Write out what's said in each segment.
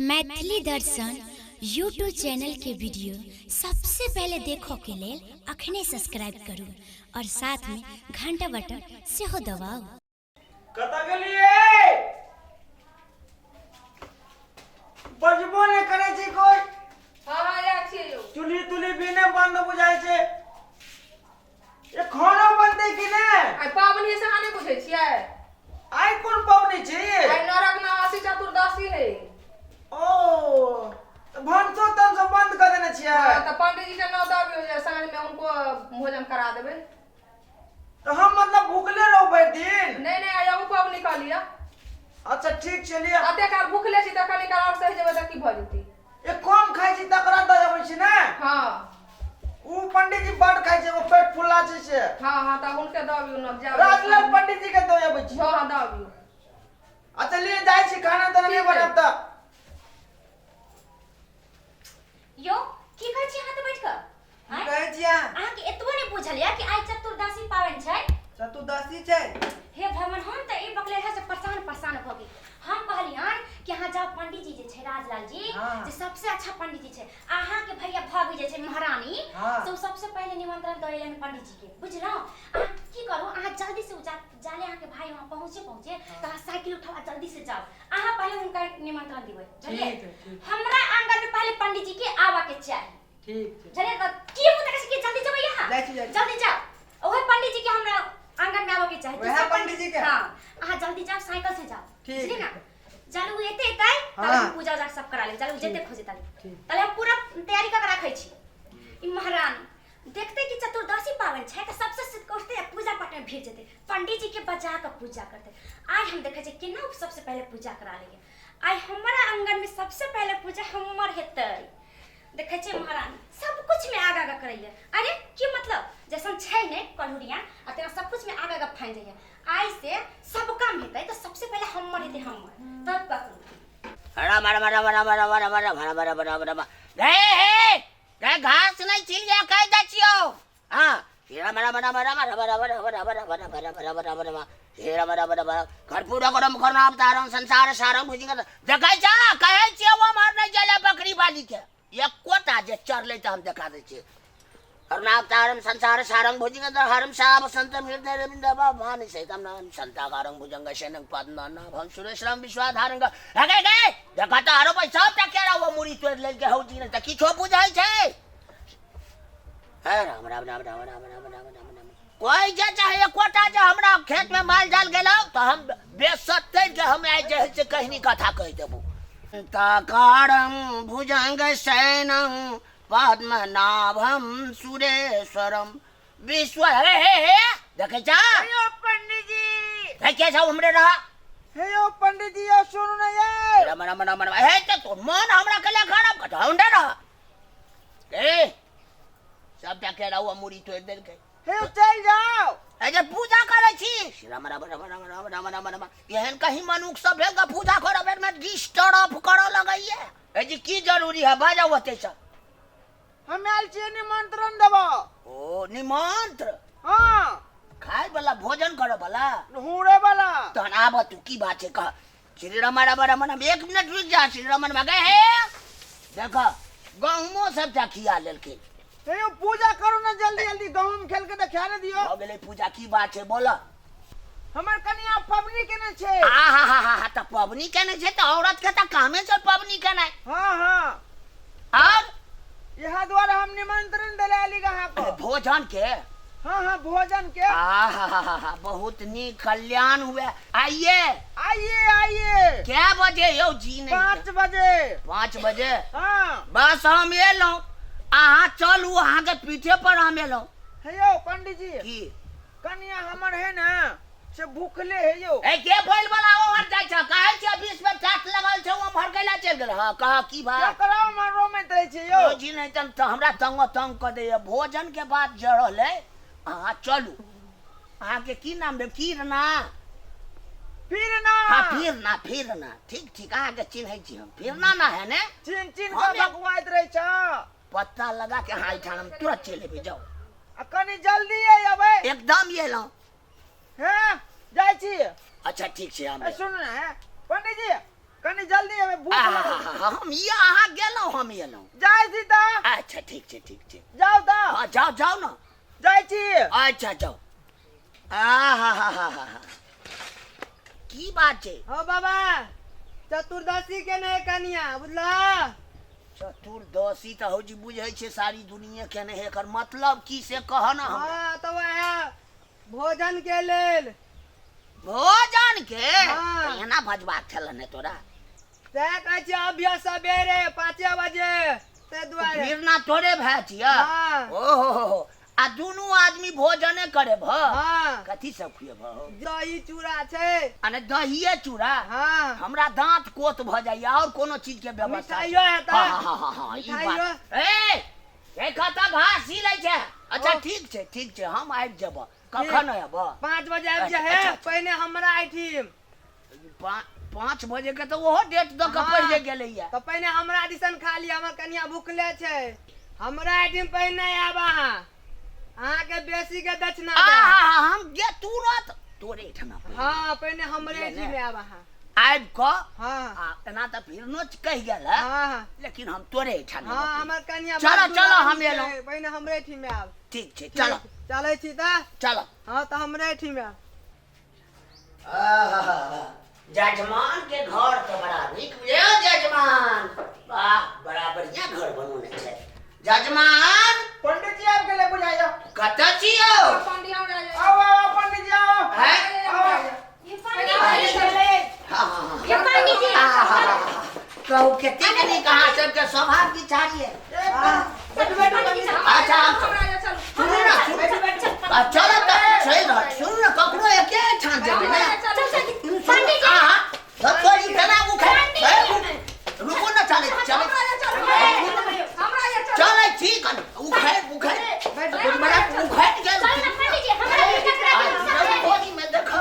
मैथिली दर्शन YouTube channel के video सबसे पहले देखो के लेल अखने सब्सक्राइब करू और साथ में घंटा बटन सेहो दबाउ। कतऽ गेलियै? बजबो नहि करै छै कोइ। हँ हँ, इएह छियै यौ। चूल्ही तुल्ही भी नहि बन्द बुझाइ छै। ए, खाना बनतै कि नहि? आइ पाबनि से अहाँ नहि बुझै छियै? आइ कोन पाबनि छै? आइ नरक नवासी चतुर्दशी है। ओ, तऽ भनसो तनसो बंद कऽ देने छियै? हँ, तऽ पंडीजी के नौ दऽ अबियौ जे साँझ मे हुनको भोजन करा देबै। तऽ हम मतलब भूखले रहू भरि दिन? नहि नहि, आइ अहूँ पाबनि कऽ लिअ। अच्छा, ठीक छै, लिअ। एते काल भूखले छी तऽ कनि काल आओर सहि जेबै तऽ की भऽ जेतै? ए, कम खाइ छी तकरा दऽ अबै छी ने। हँ। ऊ पंडीजी बड खाइ छै, ओ पेट फुल्ला छै से। हँ हँ, तऽ हुनके दऽ अबियौ न जाउ। राजलाल पंडीजी के दऽ अबै छी। हँ हँ, दऽ अबियौ। अच्छा लिए, जाइ छी, खाना ताना नहि ठीक है। बनायब तऽ। यौ, की करै छी अहाँ तऽ बैठ कऽ? की आँय? कहै छियै? अहाँके एतबो नहि बुझल यऽ कि आइ चतुर्दशी पाबनि छै? चतुर्दशी छै। हे भगवान, हम तऽ ई बकलेहा से परेशान परेशान भऽ गेली। हम कहलियन कि अहाँ जाउ, पंडीजी जे छै राजलाल जी, जे सबसे अच्छा पंडीजी छै, अहाँके भैया भाभी जे छै महारानी, से ओ सबसे पहिले निमंत्रण दऽ एलनि पंडीजी के, बुझलहुँ? अहाँ की करू, अहाँ जल्दी से जा जाले अहाँके भाई वहाँ पहुँचे पहुँचे तऽ अहाँ साइकिल उठाउ आ जल्दी से जाउ। अहाँ पहिले हुनका निमंत्रण दिबै, बुझलियै? ठीक है, ठीक। हमरा आंगन में पहिले पंडीजी के आबऽ के चाही। ठीक छै। बुझलियै? तऽ की मुँह देखै छी कि जल्दी जेबै अहाँ? जाइ छी, जाइ छी। जल्दी जाउ, ओहे पंडीजी के हमरा आंगन में आबऽ के चाही। वएह दोसर पंडीजी के? हाँ, अहाँ जल्दी जाउ, साइकिल से जाउ। ठीक। बुझलियै ना? चलू, एते एतै तब हम पूजा उजा सब करा लेब। चलू, जते खोजे तले ठीक। तले हम पूरा तैयारी कऽ के राखै छी। ई महारानी देखते कि चतुर्दशी पाबनि छै तऽ सबसे सुति कऽ उठते आ पूजा पाठ में भिड़ जेतै, पंडीजी के बजा कऽ पूजा करतै। आइ हम देखै छियै केना ओ सबसे पहिले पूजा करा लैए। आइ हमरा आंगन में सबसे पहिले पूजा हमर हेतै। देखै छियै, महारानी सब कुछ में आगा आगा करैया। अरे की मतलब, जैसन छै ने कलहुरिया आ तेना सब कुछ में आगा आगा फानि जाइया। आइ से सब काम हेतै तऽ सबसे पहिले हमर हेतै, हमर, तब ककरो। राम राम राम राम राम राम राम राम राम राम राम। रे हे रे, घास नहीं छिल गया, कह दै छियौ। हाँ, राम राम राम राम राम राम राम राम राम राम राम राम राम राम, हे राम राम राम राम, कर्पूर गरम करनावतारम संसार सारम भुजंग। देखै छ, कहै छियौ उम्हर नहि जाय बकरी वाली के, एकोटा जे चढ़लै तऽ हम देखा दै छियै। करुणावतारम संसार सारंग भुजंग हरम साब संतम हृदय रविंद्र भवानी सहितम नाम संताकारं भुजंग शयनं पद्मनाभं सुरेशरं विश्वाधारं। हे गे, देखा तऽ आरो भाई, सब टा केरा वो मुड़ी तोड़ि लेलकै हौ जी, नहि तऽ किछो बुझै छै। हे राम राम राम राम राम राम राम राम राम। कोई जे चाहे एकोटा जे हमरा खेत में माल जाल गेलौ तऽ हम बेसत्ते के हम आइ जे है से कहनी कथा कहि देबो। ताकारं भुजंग शयनं पद्मनाभं सुरेश्वरं विश्व। हे हे हे, देखै छा? हे यौ पंडीजी। हे, के छौ हमरे रह? हे यौ पंडीजी, यौ सुनू ने यै। राम राम राम राम। हे, तऽ तो मन हमरा के खराब कर हमरे रह। ए, सबटा केराउ आ मुड़ी तोड़ि देलकै। हे यौ, चलि जाउ। ए जे पूजा करै छी, राम राम राम राम राम राम राम राम। एहन कहीं मनुख सब भेल तऽ पूजा करऽ बेर में डिस्टर्ब करऽ लगैया। ए जी, की जरूरी है, बाजऽ ओतै से। हम आयल छियै निमंत्रण देबऽ। ओ, निमंत्र? हाँ। खाय वाला, भोजन करऽ वाला? हुरे वाला। तहन आबऽ तू, की बात छै कह। श्री राम राम राम राम। एक मिनट रुकि जा। श्री राम राम। गए हे, देख, गहूमो सबटा खिया लेलखिन। हे यौ, पूजा करू ने जल्दी जल्दी, गहूम खेल के तऽ खा ने दियौ। भऽ गेलै पूजा, की बात छै, बोल। हमर कनिया पबनी केने छै। आ हा हा हा हा, तऽ पबनी केने छै तऽ औरत के तऽ कामे छै पबनी केनाइ। हाँ हाँ। और इएह दुआरे हम निमंत्रण देले आली अहाँ को। भोजन के? हाँ हाँ, भोजन के। आ हा हा हा हा, बहुत नीक, कल्याण हुए। आइए? आइए आइए। कै बजे यौ जी? नहीं, 5 बजे। 5 बजे? हाँ। बस, हम एलहुँ, अहाँ चलू, अहाँके पीठे पर हम एलहुँ। हे यौ पंडीजी। की? कनिया हमर है ने से भूखले है यौ। ए, के बोल वाला ओहर जाइ छ? कहै छै 20 में टाट लगल छै, ओम्हर कैला चलि गेल? हँ, कह, की बात? केकरा उम्हर रोमैत रहै छै यौ? यौ जी, नहि तऽ हमरा तंग तंग कऽ दैया। भोजन के बात जे रहलै, अहाँ चलू। अहाँके की नाम भेल? कीरना? फिरना। हाँ, फिरना फिरना, ठीक ठीक, अहाँके चिन्है छी हम, फिरना ना है ने? चिन चिन कऽ बकवाइत रहै छ। पत्ता लगा के अहाँ एहिठाम हम तुरंत चलि एबै, जाउ। आ कनि जल्दी अयबै। एकदम एलहुँ। हे, जाइ छी। अच्छा, ठीक छै, हम सुन ने हे पंडीजी, कनि जल्दी अयबै, भूख लागल। हम ई अहाँ गेलहुँ हम एलहुँ। जाइ छी तऽ। अच्छा ठीक छै ठीक छै। जाउ तऽ। हँ जाउ जाउ ने। जाइ छी। अच्छा जाउ। आ हा हा हा हा की बात छै? हो बाबा चतुर्दशी के नहि कनिया बुझला। चतुर्दशी तऽ हौजी बुझै छै सारी दुनिया के नहि, एकर मतलब की से कह ना हमरा। हाँ तऽ वएह भोजन के लेल। भोजन के? हाँ। तऽ एना बजबाक छल ने तोरा। तैं कहै छियै अभियो सबेरे 5 बजे ताहि दुआरे। फिरना तोरे भए छियै? हाँ। ओहो हो हो। आ दुनू आदमी भोजने करे भ? हाँ। कथी सब खुएब? दही चूड़ा छै। अने दहिए चूड़ा? हाँ। हमरा दांत कोत भ जाइया और कोनो चीज के व्यवस्था। मिठाइयो हेतै? हाँ हाँ हाँ हाँ ई बात। ए ए कतऽ घास सीलै छै? अच्छा ठीक छै ठीक छै हम आबि जेब। कखन आयब? 5 बजे आबि जाहे पहिने हमरा एहिठाम। 5 बजे के तऽ ओहो डेट दऽ के पहिले गेलैया। तऽ पहिने हमरा दिसन खा लिअ, हमर कनिया भुखले छै। हमरा एहिठाम पहिने आयब अहाँ, अहाँके बेसी के दक्षिणा देब। हम जे तुरंत तोरे एहिठाम। हाँ पहिने हमरे एहिठाम आयब अहाँ। आबि कऽ हाँ। एना तऽ फिरनो कहि गेल है। हाँ। लेकिन हम तोरे एहिठाम। हाँ हमर कनिया। चलो चलो हम एलहुँ। पहिने हमरे एहिठाम आयब। ठीक छै चलो। चलै छी तऽ? चलो। हाँ तऽ हमरे एहिठाम आयब। जजमान के घर तो बड़ा नीक जजमान, वाह बड़ा बढ़िया घर बनौने छै जजमान। पंडित जी आबि गेलै बुझाइया। कतऽ छी यौ? आउ आउ पंडित जी आउ। कहू कतेक नीक अहाँ सबके स्वभाव विचार ये। अच्छा सुनू ना चलो तऽ चलि रहल सुनू ने ककरो एके ठाम जेबै ने। रुकू ने चलै चलै चलै छी कनि उखड़ि उखड़ि उखड़ि गेल। देखो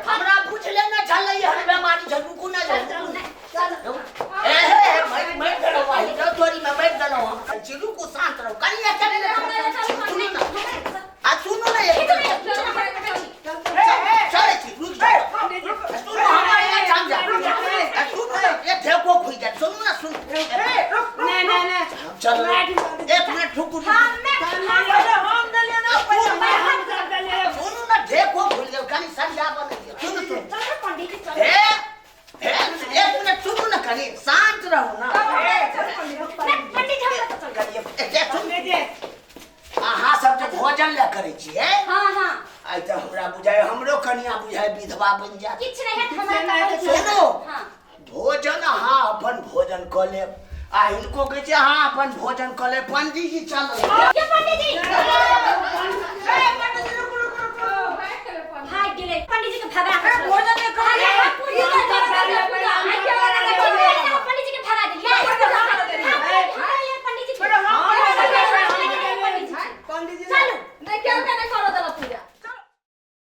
हमरा बुझले न छलै हर बेमारी छै। रुकू न रुकू शांत रहू कनि आ सुनू ने चलै छी रुकि जाउ। सुनू हमरा यहाँ जाम जाउ सुनू ने एक ठेको खुलि जायत। सुनू ने सुनू चल 1 मिनट रुकू। सुनू ने ढेको खुलि गेल कनि सरिया बनै सुनू सुनू 1 मिनट सुनू ने कनि शांत रहू ना। अहाँ सब जे भोजन लए करै छियै। हाँ हाँ। आइ तऽ हमरा बुझाइ हमरो कनिया बुझाइ विधवा बनि जायत। किछु नहि हैत हमरा। सुनू भोजन अहाँ अपन भोजन कऽ लेब आ हिनको कहै छै अहाँ अपन भोजन कऽ लेब। पंडीजी चलू। भागि गेलै पंडीजी के भगा कऽ। भोजन नहि कऽ